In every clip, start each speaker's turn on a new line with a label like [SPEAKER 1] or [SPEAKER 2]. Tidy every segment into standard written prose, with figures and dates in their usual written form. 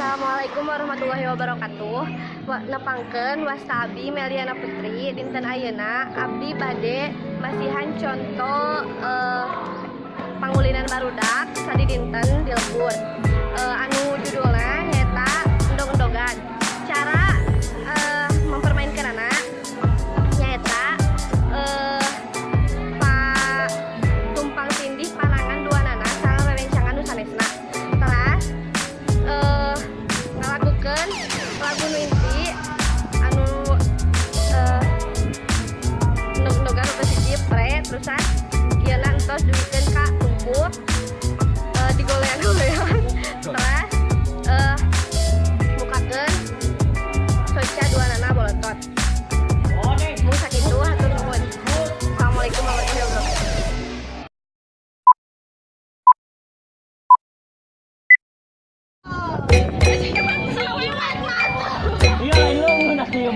[SPEAKER 1] Assalamualaikum warahmatullahi wabarakatuh. Nepangkeun wasta abdi Meliana Putri. Dinten ayeuna abdi bade masihan conto pangulinan barudak sadidinten di lembur. Anu judulna nyaeta endog-endogan. Cara mempermainkan anak nyaeta pa tumpang tindih panangan duanana sareng rerencangan nu sanesna. Teras ngalakukeun lagu nu inti anu endog-endogan nu hiji pre, terusan ieu entos dugikeun ka tumpuk, digoleang-goleang, terus mukakeun soca duanana bolotot. Mung sakitu, hatur nuhun. Assalamualaikum warahmatullahi wabarakatuh.
[SPEAKER 2] Iya, lain lu nak diem.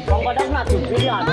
[SPEAKER 2] Bang Padang nak tuh pilihan.